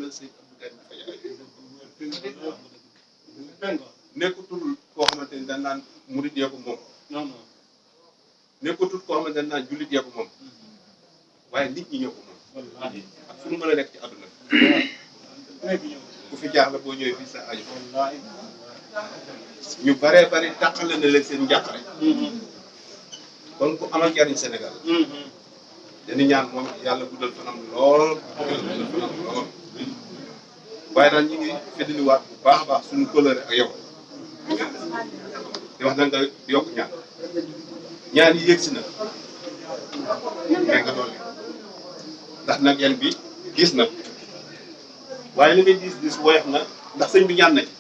mel sëñ Abdou Karim Faye nekkutul koo xamante ni dañ naan murid yee ko moom. non non nekkutul koo xamante dañ naan jullit yee ko moom waaye nit ñi ñoo ko moom. wallaahi ak fu mu mën a nekk ci àdduna bi. ku fi jaaxle boo ñëwee fii sa aju. wallaahi ñu baree bari tàqale na leen seen njàqare. kon ku amal njariñ Sénégal. dañuy ñaan moom yàlla guddal fanam lool. yàlla guddal fanam lool. waaye daal ñu ngi fëttaliwaat bu baax a baax suñu kóllëre ak yow. di wax na nga yokk ñaan. ñaan yi yëg si na. mais nga dolli. ndax nag yan bi gis na. waaye li ngay gis woyof na ndax sëñ bi ñaan na ci.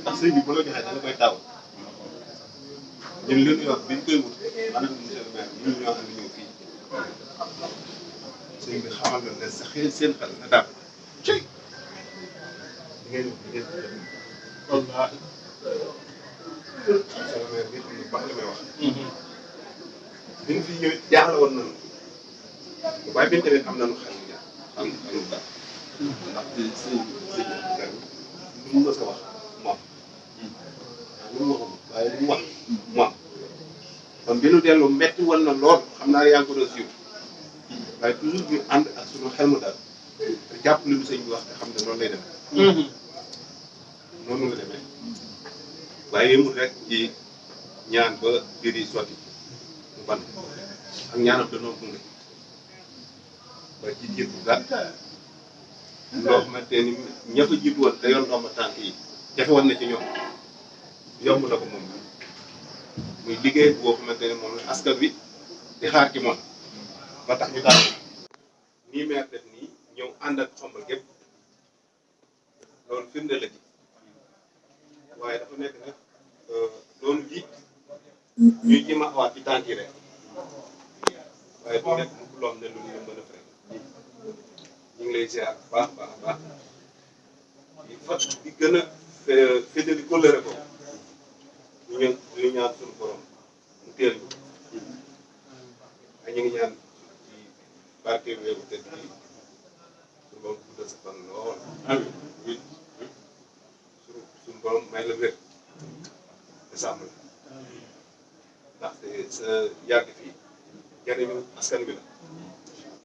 ndax sëñ bi bu la joxee dana koy taaw. ñun li ñu yor bi ñu koy wut maanaam monsieur le maire ñun ñoo xam ne ñëw fii sëñ bi xamal na ne sa xel seen xel na daal cëy di ngeen ngeen wallaahi monsieur le maire bi xam ne baax la may wax bi ñu fi ñëwee jaaxle woon nañu waaye bi ñu tamit am nañu xel ñaar xam xelu daal ndax sëñ lu mu mës a wax moom lu mu waxul waaye lu mu wax moom kon bi nu dellu metti woon na lool xam naa yaa ngi ko doon siiw waaye toujours ñu ànd ak suñu xel mu daal te jàpp li mu sëñ bi wax te xam ne noonu lay demee. noonu la demee waaye yëmul rek ci ñaan ba mbir yi sotti mu ban ak ñaanam dañoo gunge ba ci jiit bu gàtt loo xamante ni ña fa jiitu woon te yoon ndomba tànk yi jafe woon na ci ñoom yomb na ko moom muy liggéey boo xamante ne moom la askan wi di xaar ci moom ba tax ñu daal nii meer def nii ñëw ànd ak xombal gépp loolu firnde la ci waaye dafa nekk nag loolu ji ñuy jéem a awaat ci tànk yi rek waaye bu nekk mu loo xam ne lu ñu mën a fekk ñu ngi lay ziar baax baax baax di fat di gën a fédéli kóllëre ko ñu ñaan suñu borom mu teel ñu ay ñu ngi ñaan ci barke weeru tëdd bi suñu borom guddal sa fan lool amiin suñu borom may la wér te sàmm la ndaxte sa yàgg fii jariñu askan wi la